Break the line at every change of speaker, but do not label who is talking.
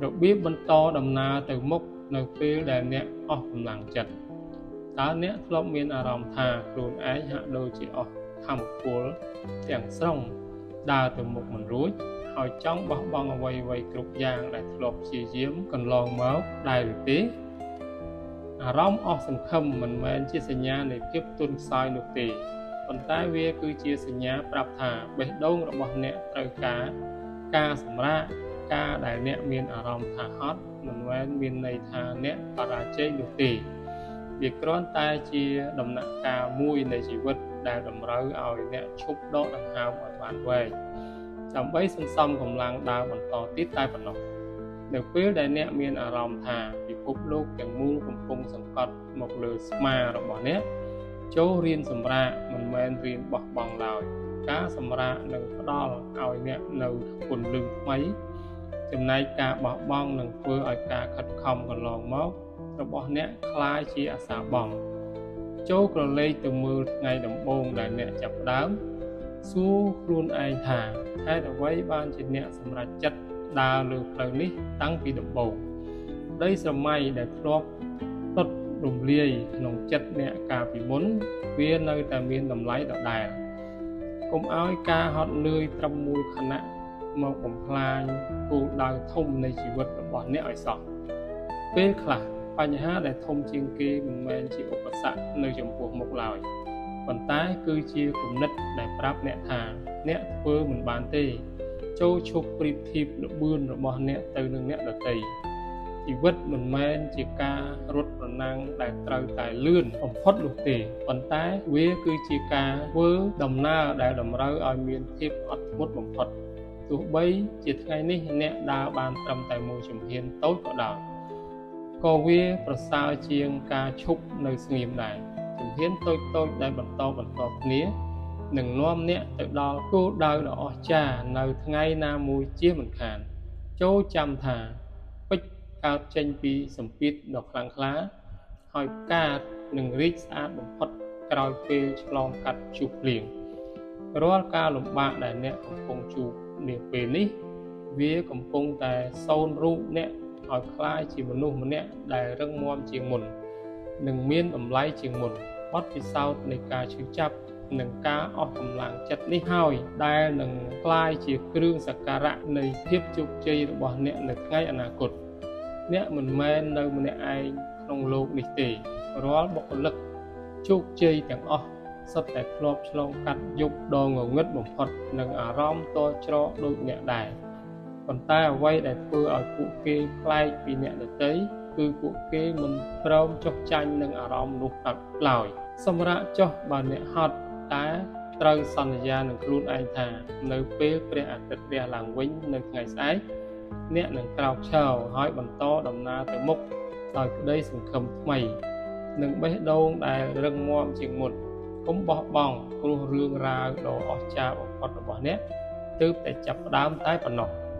របៀបបន្តដំណើរទៅមុខនៅពេលដែលអ្នកអស់កម្លាំងចិត្តតើអ្នកធ្លាប់មានអារម្មណ៍ថាខ្លួនឯងហាក់ដូចជាអស់ថាមពលទាំងស្រុងដើរទៅមុខមិនរួចហើយចង់បោះបង់អ្វីៗគ្រប់យ៉ាងដែលធ្លាប់ព្យាយាមកន្លងមកដែរឬទេអារម្មណ៍អស់សង្ឃឹមមិនមែនជាសញ្ញានៃភាពទន់ខ្សោយនោះទេប៉ុន្តែវាគឺជាសញ្ញាប្រាប់ថាបេះដូងរបស់អ្នកត្រូវការការសម្រាកការដែលអ្នកមានអារម្មណ៍ថាហត់មិនមែនមានន័យថាអ្នកបរាជ័យនោះទេវាគ្រាន់តែជាដំណាក់កាលមួយនៃជីវិតដែលតម្រូវឲ្យអ្នកឈប់ដកដង្ហើមឲ្យបានវែងដើម្បីសន្សំកម្លាំងដើរបន្តទៀតតែប៉ុណ្ណោះនៅពេលដែលអ្នកមានអារម្មណ៍ថាពិភពលោកទាំងមូលកំពុងសង្កត់មកលើស្មារបស់អ្នកចូលរៀនសម្រាកមិនមែនរៀនបោះបង់ឡើយការសម្រាកនឹងផ្ដល់ឲ្យអ្នកនូវពន្លឺថ្មីចំណែកការបោះបង់នឹងធ្វើឲ្យការខិតខំកន្លងមករបស់អ្នកក្លាយជាអសារបង់ចូលក្រឡេកទៅមើលថ្ងៃដំបូងដែលអ្នកចាប់ផ្ដើមសួរខ្លួនឯងថាហេតុអ្វីបានជាអ្នកសម្រេចចិត្តដើរលើផ្លូវនេះតាំងពីដំបូងដីស្រមៃដែលធ្លាប់ដុតរំលាយក្នុងចិត្តអ្នកកាលពីមុនវានៅតែមានតម្លៃដដែលកុំឲ្យការហត់នឿយត្រឹមមួយខណៈមកបំផ្លាញគោលដៅធំនៃជីវិតរបស់អ្នកឲ្យសោះពេលខ្លះបញ្ហាដែលធំជាងគេមិនមែនជាឧបសគ្គនៅចំពោះមុខឡើយប៉ុន្តែគឺជាគំនិតដែលប្រាប់អ្នកថាអ្នកធ្វើមិនបានទេចូលឈប់ប្រៀបធៀបល្បឿនរបស់អ្នកទៅនឹងអ្នកដទៃជីវិតមិនមែនជាការរត់ប្រណាំងដែលត្រូវតែលឿនបំផុតនោះទេប៉ុន្តែវាគឺជាការធ្វើដំណើរដែលតម្រូវឲ្យមានភាពអត់ធ្មត់បំផុតទោះបីជាថ្ងៃនេះអ្នកដើរបានត្រឹមតែមួយជំហានតូចក៏ដោយក៏វាប្រសើរជាងការឈប់នៅស្ងៀមដែរជំហានតូចៗដែលបន្តបន្តគ្នានឹងនាំអ្នកទៅដល់គោលដៅដ៏អស្ចារ្យនៅថ្ងៃណាមួយជាមិនខានចូលចាំថាពេជ្រកើតចេញពីសម្ពាធដ៏ខ្លាំងក្លាហើយផ្កានឹងរីកស្អាតបំផុតក្រោយពេលឆ្លងកាត់ព្យុះភ្លៀងរាល់ការលំបាកដែលអ្នកកំពុងជួបនាពេលនេះវាកំពុងតែសូនរូបអ្នកឲ្យក្លាយជាមនុស្សម្នាក់ដែលរឹងមាំជាងមុននិងមានតម្លៃជាងមុនបទពិសោធន៍នៃការឈឺចាប់និងការអស់កម្លាំងចិត្តនេះហើយដែលនឹងក្លាយជាគ្រឿងសក្ការៈនៃភាពជោគជ័យរបស់អ្នកនៅថ្ងៃអនាគតអ្នកមិនមែននៅម្នាក់ឯងក្នុងលោកនេះទេរាល់បុគ្គលិកជោគជ័យទាំងអស់សុទ្ធតែធ្លាប់ឆ្លងកាត់យប់ដ៏ងងឹតបំផុតនិងអារម្មណ៍ទល់ច្រកដូចអ្នកដែរប៉ុន្តែអ្វីដែលធ្វើឲ្យពួកគេប្លែកពីអ្នកដទៃគឺពួកគេមិនព្រមចុះចាញ់នឹងអារម្មណ៍នោះឡើយសម្រាប់ចុះបើអ្នកហត់តែត្រូវសន្យានឹងខ្លួនឯងថានៅពេលព្រះអាទិត្យរះឡើងវិញនៅថ្ងៃស្អែកអ្នកនឹងក្រោកឈរហើយបន្តដំណើរទៅមុខដោយក្តីសង្ឃឹមថ្មីនិងបេះដូងដែលរឹងមាំជាងមុនកុំបោះបង់ព្រោះរឿងរ៉ាវដ៏អស្ចារ្យបំផុតរបស់អ្នកទើបតែចាប់ផ្ដើមតែប៉ុណ្ណោះ។